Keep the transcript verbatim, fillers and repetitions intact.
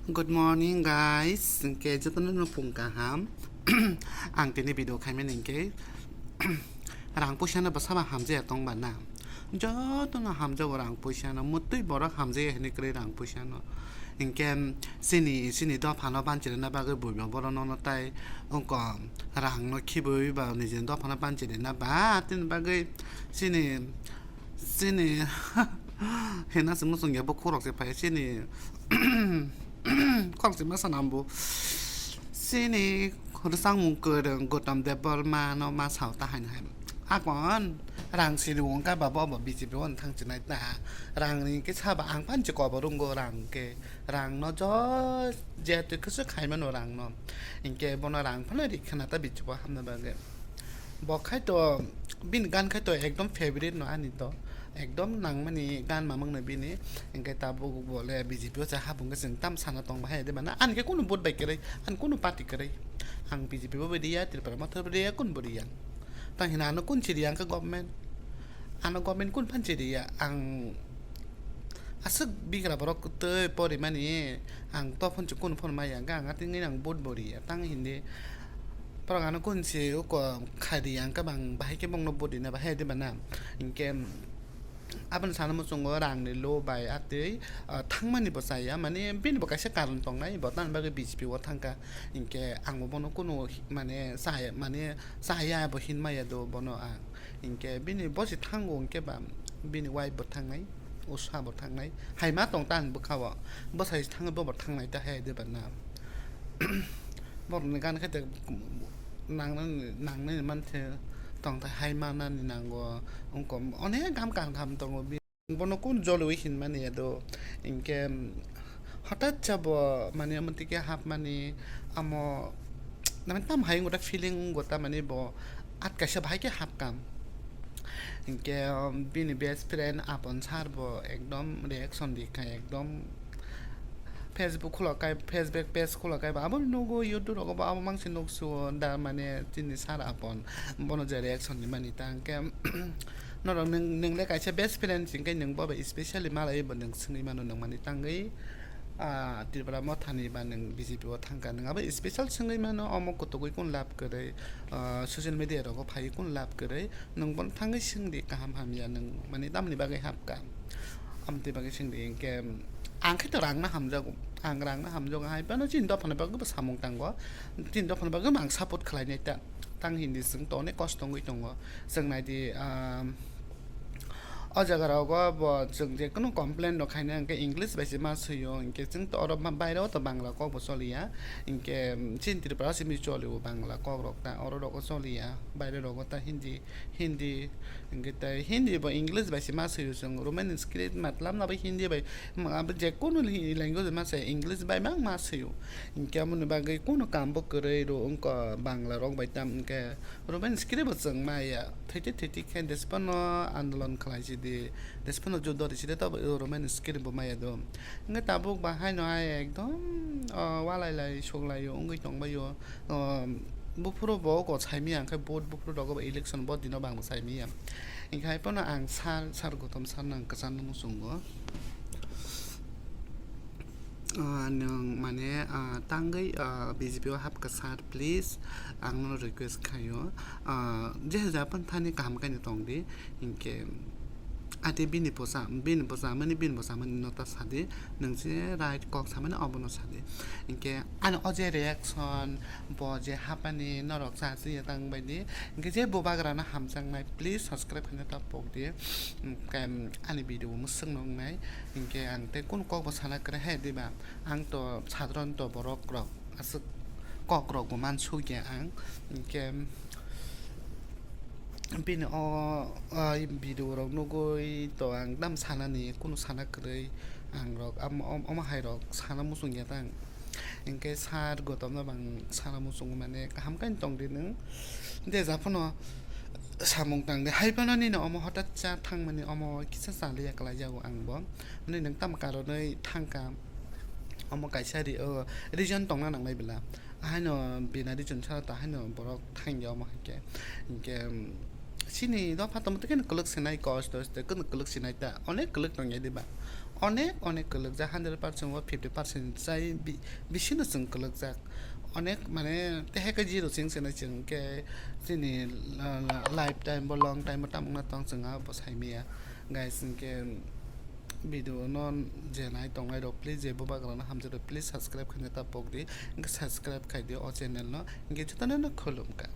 Good morning, guys. Hingke jotono no phung kaham. Ang tini video khaimani hingke rang puisa no bwsaba hamjaya tongba na. Jotono hamjago rang puisa no. Mutui borok hamjaya hinui kwrwi rang puisa no. Hingke chini, chini dopha no banchirina bagwi buino borok no no tai ongko rang no khibui ba nijini dopha no banchirina ba tini bagwi chini Chini hena se muchung ya bo khorok se phai chini khorok se masa nambo chini rwchapmung kwrwng Gautam Debbarma no ma sao ta haino hai akon rang siri wngkha ba bo bo B J P o thang chinai ta rang ni khe saba ang panchi kobo rwngo rang khe rang no jo je twi khe se khai mano rang no hinkhe bono rang phano ri khna ta B J P o hamna bagwi. Bo khai to bini gan khai to ekdom favorite no ani to ekdom nangmani gan mamang no bini hinkhe tabuk bole B J P o cha habung khe chwng tam sana tong bahai de bana ani khe kunu vote bai kwrwi ani kunu party kwrwi ang B J P bo bai riya Tripura Motha bo riya kun bo riya tang hina ano kun chiri ang khe government ano government kun phan chiri ya ang aswk bigra borok twi porimani ang to phone se kun phone maya ang atwngwi ang vote bo riya tang hindi Borok ano kun se uko khai ri ang khe bang bahai khe bongno budi na bahai de bana hinkhe aboni sana muchungo rang ni lo bai atwi thangmani bo chaya mane bini bo kaisa karon tongnai bo tani bagwi B J P o thangkha hinkhe ang bo bono kunu mane chaya mane chaya bo hinmaya do bono ang hinkhe bini bosi thango hinkhe ba bini wife bo thangnai. Usa bo thangnai hai ma tong ta ang bwkha o bwsai thangwi bobo thangnai ta hai de bana borokni gan khe nangnani nangnani mankhe tong ta hai manani nango wngkha onek gam kaham kaham tongo bono kun jolwi hinmani ado hinkhe hothat sa bo mane omo tike hapmani amo nang tam hai wngkha feeling wngkha tamani bo at kaisa bahai khe hapkha. Hinkhe bini best friend Apon sir bo ekdom reaction rikha ekdom Facebook khulok kai Facebook page khulok kai bo abo nugo YouTube rogo bo abo mangsi nuksuo da mane chini sir Apon bono je reaction rimani ta hinkhe norok nwng le kaisa best friend hinkhe nwng bo bai specially malai bo nwng swngwi mano nwng mani tangwi. Tripura mothani ba nwng B J P o thangkha nwng abo special swngwi mano omo kutugwi kun lab kwrwi social media rogo phaiwi kun lab kwrwi nwng bono thangwi swngdi kaham hamya nwng mani tamni bagwi hapkha amtwi bagwi swngdi hinkhe ang khe to rangno hamjago ang rangno hamjago hai phano chini dophani bagwi bo samung tango chini dophani bagwi bo ang support khlainai ta tang hindi chwng to onek kosto wngwi tongo chwng naidi. O jaga rogo bo chwng je kunu complain rok khaina hinkhe English bai se ma swio hinkhe chwng to oro baire o to Bangla kok bo choliya hinkhe chini Tripura o simi cholio Bangla kok rok ta oro rogo choliya baire rogo ta Hindi Hindi hinkhe tai Hindi bo English bai se ma swio chwng Roman script matlam na bai Hindi bai je kunu language ma se English bai ma ma swio hinkhe amoni bagwi kunu kam bo kwrwi ro wngkha Bangla rok bai tam hinkhe. Roman script bo chwng maya thwiti thwiti khe despono andolon khlai sidi despono judo risidi tobo Roman script bo maya do hinkhe tabuk bahaino hai ekdom walai lai suklai wngwi tongbaio buphuru bo oko saimaya hinkhe vote buphuru rogo election bo dino bangbo saimaya hinkhe hai phano ang sir sir Gautam sir no ang kwchangno muchungo. Nwng mane tangwi B J P o hapkha sir please ang nono request khaio je haja phano thani kaham khaino tongdi hinkhe ate bini posa bini posa mani bini posa mani no ta sadi nwng se right kok samani obono sadi hinkhe ani o je reaction bo je hapani norok cha se tang baidi hinkhe je bubagra no hamjaknai please subscribe khaina ta pokdi hinkhe ani video mwswk no wngnai. Hinkhe ang tei kunu kokbo sana kwrwi hai diba ang to sadharanto borok rok aswk kok rokbo mansukya ang hinkhe bini o video rok nugwi to ang tam sanani kunu sana kwrwi ang rok omo hai rok sana muchungya tang hinkhe sir Gautam no bang sana muchungo mane kaham khe tongdi nwng de japhano samung tangdi hai phano nini omo hothat cha thangmani omo kisa chaliya kalaijago ang bo. Hwnwi nwng tamo karonwi thangkha? Omo kaisa ri-, o, reason tongna nangnai bela. Ahaino bina reason sa ta haino borok thangya omo hai khe. Hinkhe, um, chini dopha tongmo tei kheno kwlwk sinai kos tos tei kheno kwlwk sinai ta onek kwlwk tongya diba. onek onek kwlwkjak, hundred percent o fifty percent chai bi-, bisino chwng kwlwkjak. Onek mane teha khe zero chwng swnai chwng khe chini la-, la-, lifetime bo, long time bo tamungna tong chwng abo saimaya. Guys, hinkhe video no je nai tongnai rok, please, je bubagra no hamjak rok, please subscribe khaina ta pokdi. Hinkhe subscribe khaidi o channel no. Hinkhe jotono no khulumkha.